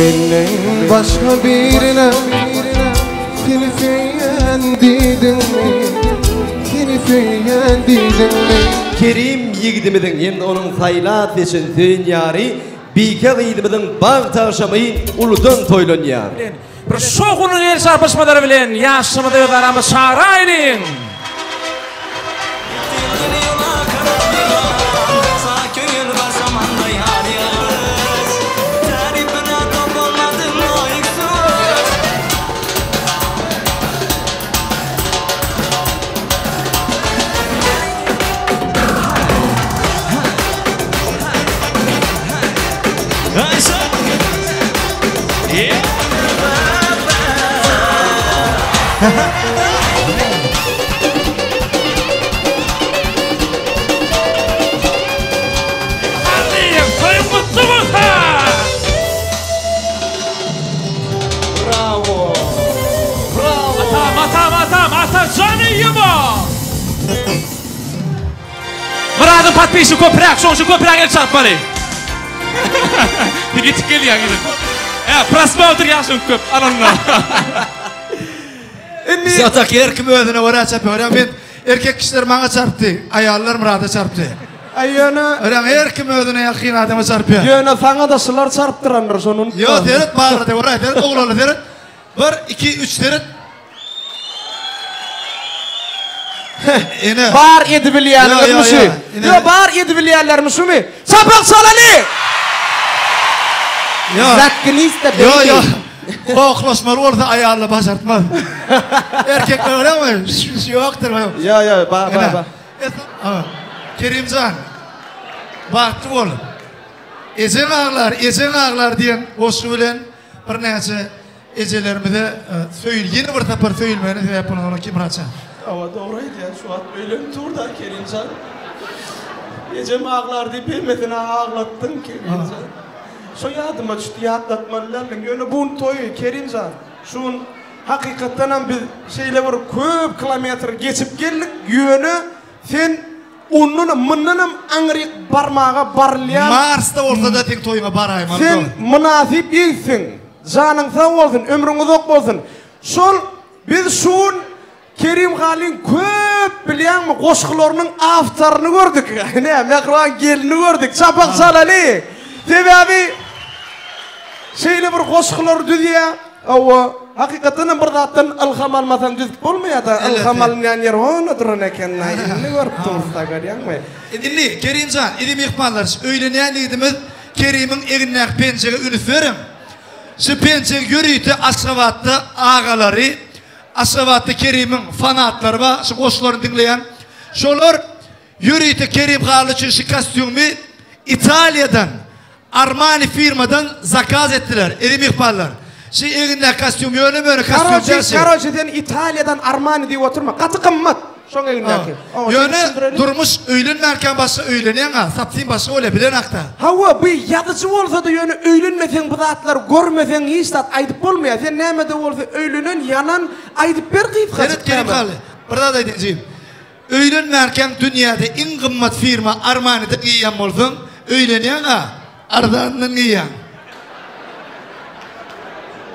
Menden başga birine seni söýýän diýdiňmi? Seni söýýän diýdiňmi? Kerim ýigidimiziň hem-de onuň saýlap seçen söýen ýary Bike gyzymyzyň bagt agşamy uludan toýlanýar. Bir şowhunly el çarpyşmalary bilen ýaşlarymyzy öz aramyza çagyraýlyň! Bravo! Bravo! Atam, atam, atam, Atajan Eýýumow! Myradyň podpisçi köpräk, şoň üçin köpräk el çarpmaly. Ýetip gelýär ýigit. Ä, prosmotr ýaşyň köp, al onda. Indi Zatak her kim özüne görä çapýar. Men erkek kişiler maňa çarpdy, aýallar Myrada çarpdy. Aý ýöne Örän her kim özüne ýakyn adama çarpýar. Ýöne saňa-da şular çarpdyrandyr, şony unutma. Ýo, seret barada görä, seret oglanlar seret. Bir, iki, üç seret. Ene. Bar edibilýäniňizmi şu? Ýo, bar edibilýänlerimi şumy? Çapak çalaly! Ýo. Zatknista baby. Ýo, ýo. Gohlaşmaly bolsa aýalla başartmaz. Erkekler görýäňmi? Ýokdur. Ýo, ýo, ba, ba, ba. Kerimjan, bagtly bol. Ejeň aglar, ejeň aglar diýen goşgy bilen birnäçe ejelerimize söýül, ýene bir sapar söýülmegine sebäp bolan olar kim Myratjan? Hawa dogry aýdýaň şu wagt öýlenip dur-da Kerimjan. Ejem aglar diýip hemmesini aglatdyň Kerimjan. Şo ýadyma düşdi ýatlatmaly däldiň. Ýöne bu gün toý Kerimjan. Şu gün hakykatdanam biz şeýle bir köp kilometr geçip geldik, ýöne sen ondanam, mundanam aňryk barmaga barylýan. Marsda bolsa-da seň toýuňa baraýmaly Sen mynasyp ýigtsiň. Janyň sag bolsun, ömrüň uzak bolsun. Şol biz şu gün Kerim Halyň köp bilýäňmi goşgularynyň awtoryny gördük. Ine, mähriban gelini gördük. Çapak çalaly. Sebäbi şeýle bir goşgulary düzýär. Hawa, hakykatdan hem bir zatdan ylham almasaň düzüp bolmaýar-da. Ylham alynýan ýer hona duran eken-aý. Indi görüp durus-da, görýäňmi? Indi, Kerimjan, indi myhmanlar, şu öýlenýän ýigidimiz Kerimiň egnindäki penjege üns beriň. Şu penjegi ýörite Aşgabatda agalary Aşgabatda Kerimiň fanatlary bar, şu goşgularyny diňleýän. Şolar ýörite Kerim Hally üçin şu kostýumy Italiýadan, Armani firmadan zakaz etdiler, eziz myhmanlar. Şu egindäki kostýum ýöne-möne kostýum däl şu. Karoçe sen Italiýadan Armani diýip oturma. Gaty gymmat şoň egindäki. Ýöne durmuş öýlenmänkäň başga öýlenýäň-a, sapsyn başga bolýar, bilenakda. Hawa, bu ýazyjy bolsa-da ýöne öýlenmeseň bu zatlary görmeseň hiç zat aýdyp bolmaýar. Sen nämede bolsa öýlenen ýalan aýdyp ber gysgajyk Seret näme. Kerimhally, bir zat aýdaýyn jigim. Öýlenmänkäň dünýäde iň gymmat firma Armanide geýýän bolsaň, öýlenýäň-a, arzanyndan geýýäň.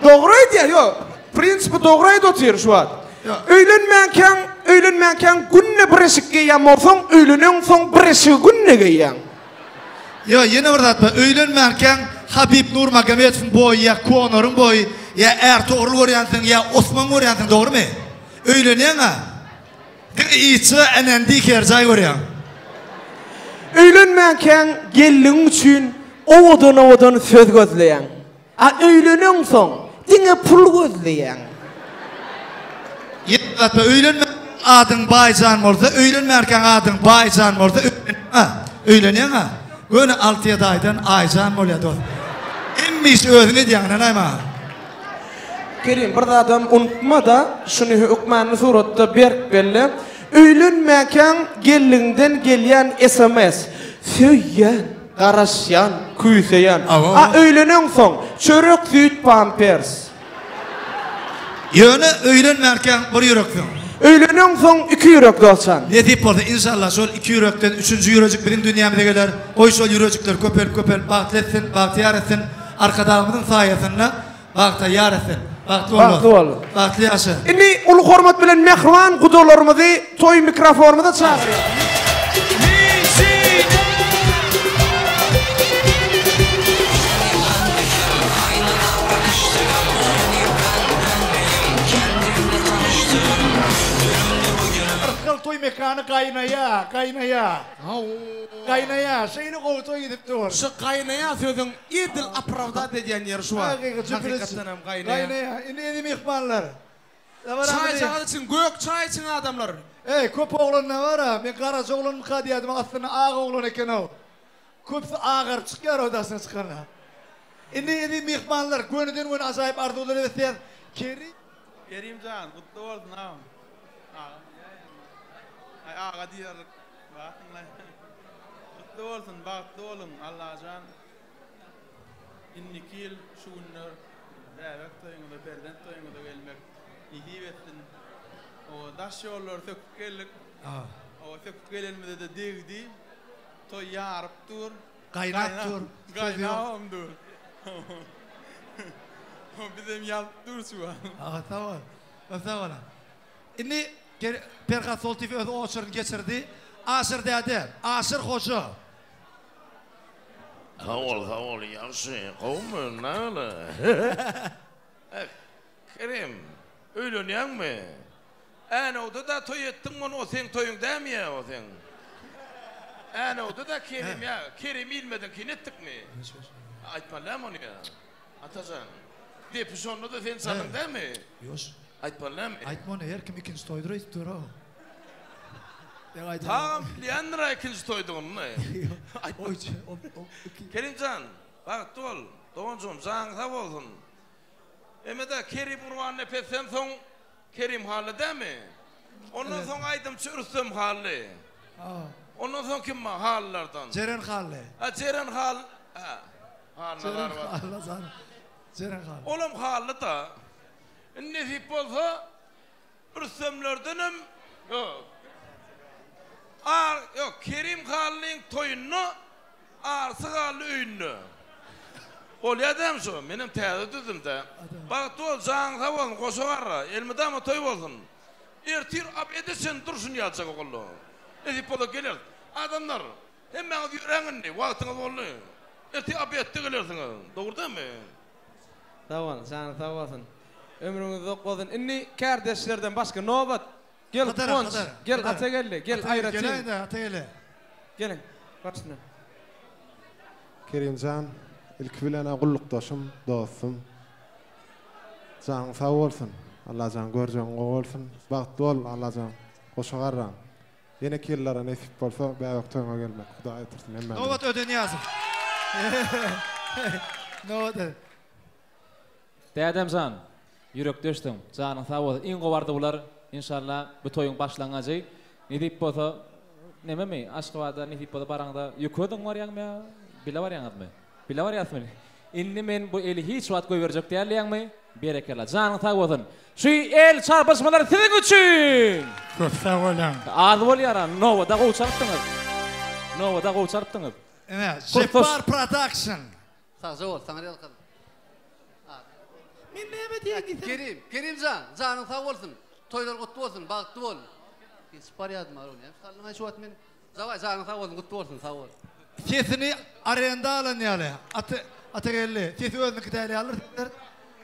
Dogry aýdýar, ýok. Prinsipi dogry aýdyp otyr şu wagt. Öýlenmänkäň, öýlenmänkäň günde bir eşik geýýän bolsaň, öýleneňsoň bir eşigi günde geýýäň. Ýok, ýene bir zat bar. Öýlenmänkäň Habib Nurmagomedowyň boýy ýa Konoryň boýy ýa Ärtogrul görýänsiň ýa Osman görýänsiň, dogrymy? Öýlenýäň-ä. Diňe içi NND kerjaý görýäň. Öýlenmänkäň gelniň üçin owadan-owadan söz gözleýäň. A öýleneňsoň diňe pul gözleýäň. Ýene bir zat bar, öýlenmänkäň adyň Baýjan bolsa, öýlenmänkäň adyň Baýjan bolsa, öýlenýäň-ä, öýlenýäň-ä, göni alty-ýedi aýdan Aýjan bolýar dost. Hemme işi özüň edýäň, ynanaý maňa. Kerim, bir zadam unutma-da, şuny hökmany suratda berk belle, öýlenmäkäň gelniňden gelýän sms, Söýýän! Garaşýan, küýseýän. A öýleneňsoň, çörek, süýt, pampers. Ýöne öýlenmänkäň bir ýüreksiň. Öýleneňsoň iki ýürek dostjan. Nesip bolsa inşallah şol iki ýürekden üçünji ýürejik biziň dünýämize geler. Goý şol ýürejikler köpelip köpelip bagtly etsin, bagtyýar etsin. Arkadagymyzyň saýasynda bagta ýar etsin. Bagtly bol. Bagtly bol. Bagtly ýaşa. Indi uly hormat bilen mähriban gudalarymyzy toý mikrofonymyza çagyrýarys. Rysgal toý mekany gaýnaýa, gaýnaýa. Gaýnaýa, şeýle gowy toý gidip dur. Şu gaýnaýa sözüň edil opravdat edýän ýeri şu wagt. Hakykatdan hem gaýnaýa. Gaýnaýa. Indi eziz myhmanlar. Çaý jagaz içiň, gök çaý içiň adamlar. Eý, köp oglan ne bar-a? Men garaja oglanmyka diýýärdim, aslynda ak oglan eken-ow. Köpüsi agaryp çykýar-ow daşyna çykanda. Indi eziz myhmanlar, gönüden-göni ajaýyp arzuwlar edýäs. Kerim. Kerim jan, gutly bolsun agam. Agam diýäýerin. Aý, aga diýerlik. Bakyňlaý. Gutly bolsun, bagtly boluň, Allajan indiki ýyl şu günler bäbek toýuňyza, perzent toýuňyza gelmek nesip etsin. Owa, daş ýollary söküp geldik. Owa, söküp gelenimize-de degdi. Toý ýaryp dur. Gaýnap dur. Gaýnabam dur. Bizem ýalyp dur şu wagt. Aga sag bol. Sag bol. Indi Perhat Soltyýew öz oçerini geçirdi. Aşyr däde, Aşyr hoja. Sag bol, sag bol, ýagşy, gowumy, näle? Eh, Kerim, öýlenýäňmi? Änewde-de toý etdiň ony, o seň toýuň dämi ýa o seň? Änewde-de Kerim ýa, Kerim ilmediňkini etdikmi? Aýtmaly dämi ony ýa? Atajan, depi şonda-da sen çaldyň dämi? Ýoş. Aýtmaly dämi? Aýtma ony, her kim ikinji toýdur öýdüp dur-ow. Tagam bilýändir-ä ikinji toýdugyny. Kerim jan, bagtly bol, doganjygym, janyň sag bolsun. Eme-dä, Kerim Gurbannepesden soň Kerim Hally dämi? Ondan soň aýdymçy Rüstem Hally. Ondan soň kim bar Hallylardan? Jeren Hally. Ha, Jeren Hally. Ha, Jeren Hally. Jeren Hally. Olam Hally-da. Indi nesip bolsa, Rüstemlerdenem ýok. Ar, ýok, Kerim Hallyň toýunda, Arsy Hally öýünde. Bolýa dämi şo? Menem täze düzdüm-dä. Bagtly bol, janyň sag bolsun, goşa garra, elmydama toý bolsun. Ertir obede çenli durşun ýaljak ogullar. Nesip bolsa geleris. Adamlar, hemmäňiz ýöräň indi, wagtyňyz boldy. Ertir obedde gelersiňiz. Dogry dämi? Sag boluň, janyň sag bolsun. Ömrüňiz uzak bolsun. Indi kärdeşlerden başga nobat. Gel Guwanç, gel Atageldi, gel Aýratyn. Geläýdä Atageldi. Geliň, başyna. Kerimjan, ilki bilen-ä gullukdaşym, dostum. Janyň sag bolsun. Allajan görjegiň gowy bolsun. Bagtly bol Allajan. Goşa garraň. Ýeneki ýyllara nesip bolsa bäbek toýuňa gelmek Hudaý ýetirsin hemmämize. Nobat Ödenyýazow. Nobat Öde. Dädemjan, ýürekdeşsiň, janyň sag bolsun, iň gowy arzuwlar, inşallah bu toýuň başlangyjy, nesip bolsa nememi Aşgabada nesip bolsa baraňda ýeke özüň barýaňmy ýa bile barýaňyzmy? Bile barýasmy? Indi men bu eli hiç wagt goýberjek däl diýýäňmi? Berekella, janyň sag bolsun. Şu el çarpyşmalar siziň üçin! Köp sag boluň. Az bolýar-a, nowada gowy çalypdyňyz. Nowada gowy çalypdyňyz. Ine, Jepbar production. Sagja bol, saňa ýalkasyn. Men näme diýeýin diýsene. Kerim, Kerimjan, janyň sag bolsun. Toýlar gutly bolsun, bagtly bol. Geçip barýadym, arun. Näme saldyň-aý şu wagt meni? Dawaý janyň sag bolsun gutly bolsun sag bol. Sesini arenda alan ýaly. Ata Atageldi sesi özüniňki däl ýalydyr sesler.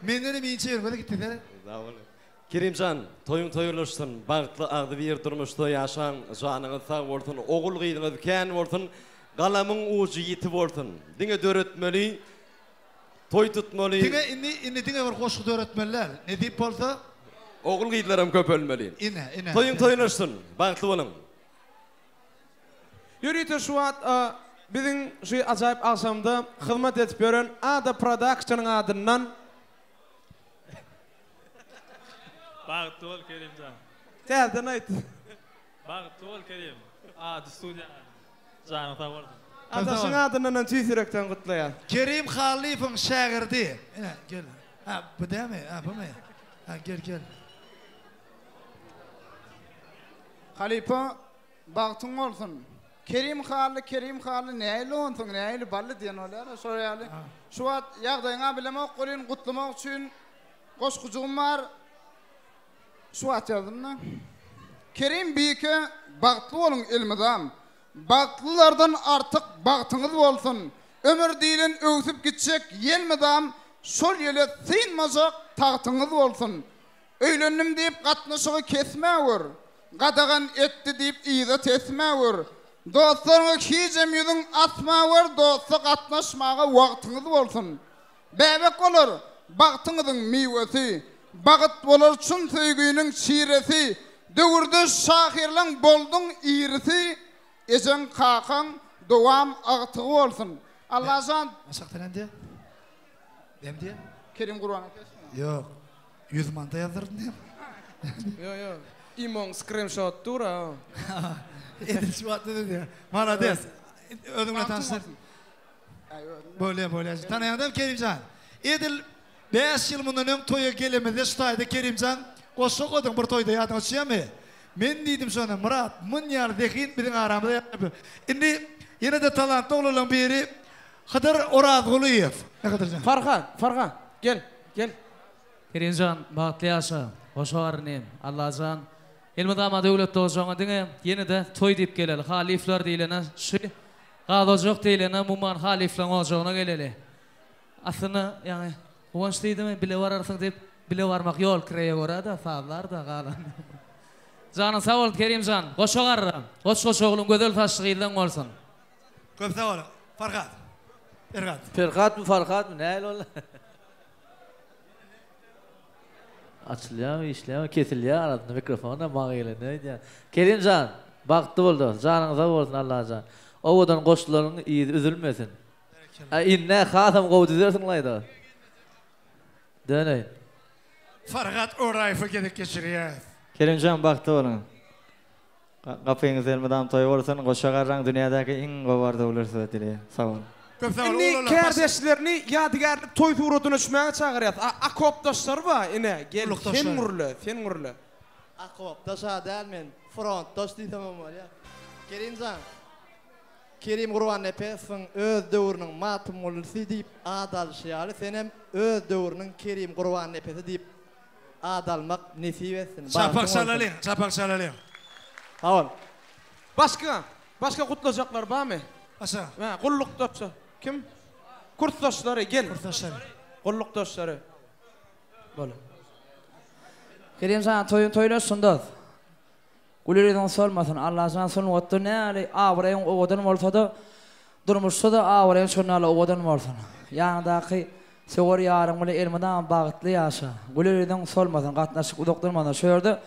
Mendenem inçe ýör gözi gitdi seret. Sag boluň. Kerimjan, toýuň toýurlaşsyn, bagtly agzybir durmuşda ýaşaň, janyňyz sag bolsun, ogul gyzyňyz kän bolsun, galamyň ujy ýiti bolsun. Diňe döretmeli, toý tutmaly. Diňe indi indi diňe bir goşgy döretmeli däl. Nesip bolsa. Ogul gyzlaram köpelmeli. Ine ine. Toýuň toýurlaşsyn, bagtly boluň. Ýörite şu wagt biziň şu ajaýyp agşamda hyzmat edip ýören Ada Productionyň adyndan. Bagtly bol Kerimjan. Täzeden aýt. Bagtly bol Kerim. Ady studiýaň ady. Janyň sag bolsun. Adaşyň adyndan hem tüýs ýürekden gutlaýas. Kerim Hallyýewiň şägirdi. Ine gel. Ha bu dämi? Ha bumy? Ha gel gel. Halypa bagtyň bolsun. Kerim Hally, Kerim Hally nähili onsoň, nähili bally diýen bolýar-a, şol ýaly. Şu wagt ýagdaýyň-a bilemok welin, gutlamak üçin goşgujygym bar. Şu wagt ýazdym-da. Kerim Bike bagtly boluň elmydam. Bagtlylardan artyk bagtyňyz bolsun. Ömür diýlen öwsüp gitjek ýel mydam, şol ýele synmajak tagtyňyz bolsun. Öýlendim diýip gatnaşygy kesmäwer, Gadagan etdi diýip yza tesmäwer. Dostlaryňa hijem ýüzüň asmawer, Dosta gatnaşmaga wagtyňyz bolsun. Bäbek bolar bagtyňyzyň miwesi, Bagyt bolar çyn söýginiň şiresi, Döwürdeş şahyrlaň bolduň irisi, Ejeň kakaň dowam agtygy bolsun. Allajan. Aşakda näme diýýär? Näme diýýär? Kerim Gurbanepes. Ýok. 100 manata ýazdyryn diýip. Ýok, ýok. Imoň skrinşot dur-a. Edil şu wagt diýýär. Malades. Özüň bilen tanyşdyr. Bolýar, bolýar. Tanaýaňdam Kerimjan. Edil 5 ýyl mundan öň toýa gelemizde şu taýda Kerimjan goşgy okadyň bir toýda ýadyňa düşýärmi? Men diýdim şonda Myrat, mun ýaly zehin biziň aramyzda ýaşap. Indi ýene-de talantly oglanlaryň biri Hydyr Orazgulyýew. Hydyrjan. Farhat, Farhat, gel, gel. Kerimjan bagtly ýaşa, hoşa bar inim. Allajan elmydama döwletli ojagyňa diňe ýene-de toý diýip geleli. Halyflar diýlene şu gaz ojak diýlene umuman halyflaň ojagyna geleli. Aslynda ýaňy Guwanç diýdimi bile bararsyň diýip bile barmak ýol kireýe görä-de sazlar-da galan. Janyň sag bolsun Kerimjan, goşa garra, goç-goç ogluň gözel saçly gyzlaň bolsun. Köp sag boluň. Farhat. Perhat. Perhatmy Farhatmy nähili boldy? Açylýarmy işleýärmi kesilýär arasynda mikrofon maňa gelende öýdýän. Kerimjan bagtly bol dos janyň sag bolsun Allajan. Owadan goşgularyň yzy üzülmesin. A indi hasam gowy düzersiňlaý dos. Döneýin. Farhat Oraýewe gezek geçirýäs. Kerimjan bagtly boluň. Gapyňyz elmydam toý bolsun goşa garraň dünýädäki iň gowy arzuwlar size dileýän sag boluň. Köp sag boluň Indi oglanlar baş. kärdeşlerini ýadygärlik toý suratyna düşmäge çagyrýas. A okopdaşlary bar ine gel sen Gullukdaşlary. gürle sen gürle. Okopdaş-a däl men frontdaş diýsemem bolýar. Kerimjan. Kerim Gurbannepesowyň öz döwrüniň Magtymgulysy diýip at alşy ýaly senem öz döwrüniň Kerim Gurbannepesi diýip At almak nesip etsin. Çapak Bagtyň bolsun. çalalyň, çapak çalalyň. Sag bol. Başga, başga gutlajaklar barmy? Başga. Hä, gullukdaşlar. Kim? Kursdaşlary, gel. Kursdaşlary. Gullukdaşlary. Bol. Kerim jan toýuň toýlaşsyn dos. Güler ýüzüň solmasyn Allajan sungatda näli abraýyň owadan bolsada durmuşda-da abraýyň şondaly owadan bolsun. Ýanyňdaky söwer ýaryň bilen elmydama bagtly ýaşa. Güler ýüzüň solmasyn gatnaşyk uzakdan bolsun. Şu ýerde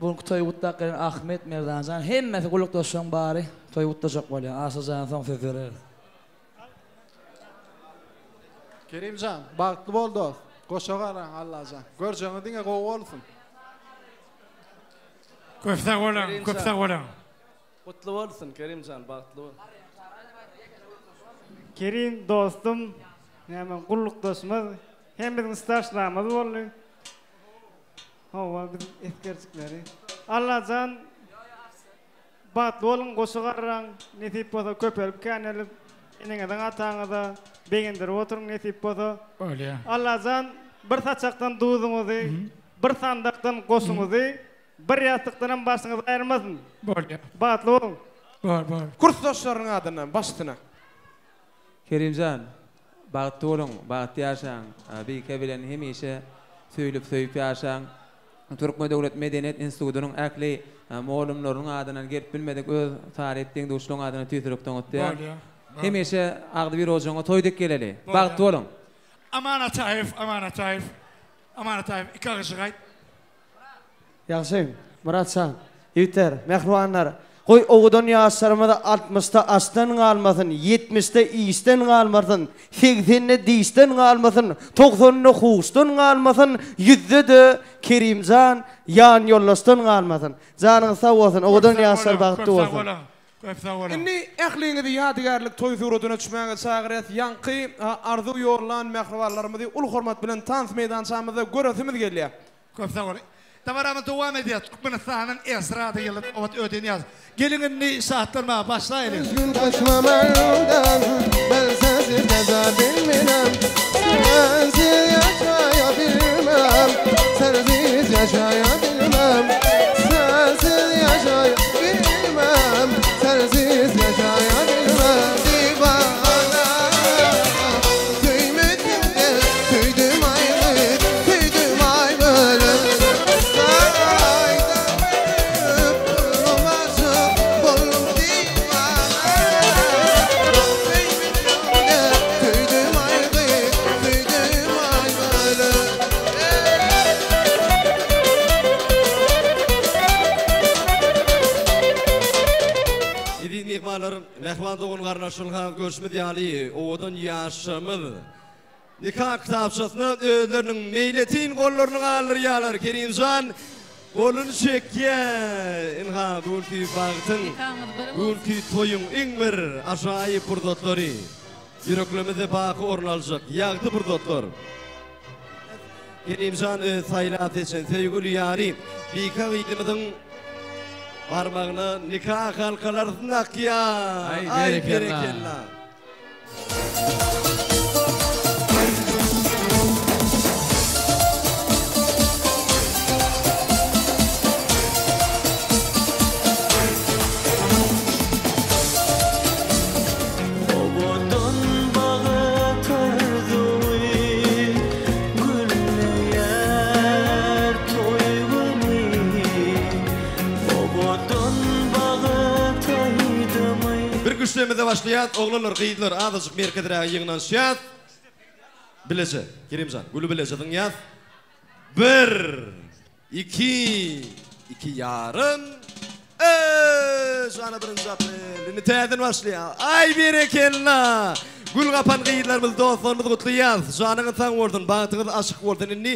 bu günki toýy gutlap gelen Ahmet Merdanjan hemmesi gullukdaşlaryň bary toýy gutlajak bolýar. Aşyrjana soň söz bereris. Kerimjan bagtly bol dost. Goşa garaň Allajan. Görjegiňiz diňe gowy bolsun. Köp sag boluň, köp sag boluň. Gutly bolsun Kerimjan bagtly bol. Kerim dostum, näme gullukdaşymyz, hem biziň staşlamyz boldy. Hawa, biz esgerçikleri. Allajan Bagtly boluň goşa garraň nesip bolsa köpelip känelip eneňiziň ataňyza begendirip oturyň nesip bolsa. Bolýa. Allajan bir saçakdan duzuňyzy bir sandakdan goşuňyzy bir ýassykdanam başyňyzy aýyrmasyn. Bolýa. Bagtly boluň. Bor bor. Kursdaşlarynyň adyndan başsyna. Kerimjan, bagtly boluň, bagtly ýaşaň, Bike bilen hemişe söýlüp söýüp ýaşaň. Türkmen döwlet medeniýet institutynyň ähli mugallymlarynyň adyndan gelip bilmedik öz talyp deň-duşlaryň adyndan tüýs ýürekden gutlaýan. Bolýa. Hemişe agzybir ojagyňa toý dek geleli. Bolýa. Bagtly boluň. Aman Ataýew, Aman Ataýew, Aman Ataýew, iki agyzjyk aýt. Ýagşy, Myrat jan. Ýigitler, mähribanlar, goý owadan ýaşlarymyz altmyşda açdan galmasyn, ýetmişde işden galmasyn, segsende dişden galmasyn, togsanda huşdan galmasyn, ýüzde-de Kerimjan ýanýoldaşdan galmasyn. Janyňyz sag bolsun, Köp owadan sag ýaşlar boluň, bagtly köp sag bolsun. boluň, köp sag boluň. Indi ähliňizi ýadygärlik toý suratyna düşmäge çagyrýas. Ýaňky arzuw ýollan mähribanlarymyzy uly hormat bilen tans meýdançamyzda göresimiz gelýär. Köp sag boluň. Dabaramyz dowam edýär. Türkmenistanyň estrada ýyldyzy Obat Ödenyýazow. Geliň indi şatlanmaga başlaýlyň. Gün kaçmam elden Ben sensiz gezebilmem Sensiz yaşayabilmem Sensiz yaşayabilmem Sensiz yaşayabilmem Sensiz yaşayabilmem Divana Söýmedim de söýdüm aýgy Söýdüm aýgyly Gaýda öpüp boldum aşyk Boldum diwana Söýmedim de söýdüm aýgy Söýdüm aýgyly Eziz myhmanlar, mähriban dogan-garyndaşlar, görşümiz ýaly, owadan ýaşlarymyz nika kitapçasyna özleriniň meýletin gollaryny galdyrýarlar. Kerimjan goluny çekýär. Ynha, bu günki bagtyň, bu günki toýuň iň bir ajaýyp pursatlary. Ýüreklerimizde baky orun aljak ýagty pursatlar. Kerimjan öz saýlap seçen söýgüli ýary Bike gyzymyzyň barmagyna nika halkalaryny dakýar. Aý berekella. Owadan bagy arzuwy Gülleýär toý güni Owadan bagy aýdymy. Bir küşdemize başlaýas oglanlar gyzlar azajyk merkezräge ýygnanyşýas bileje Kerimjan güli bileje zyňýas bir Iki, iki ýarym, üç, ana birinji aprel. Indi täzeden başlaýar. Aý berekella! Gül gapan gyzlarymyzy, dostlarymyzy gutlaýas. Janyňyz sag bolsun, bagtyňyz açyk bolsun. Indi.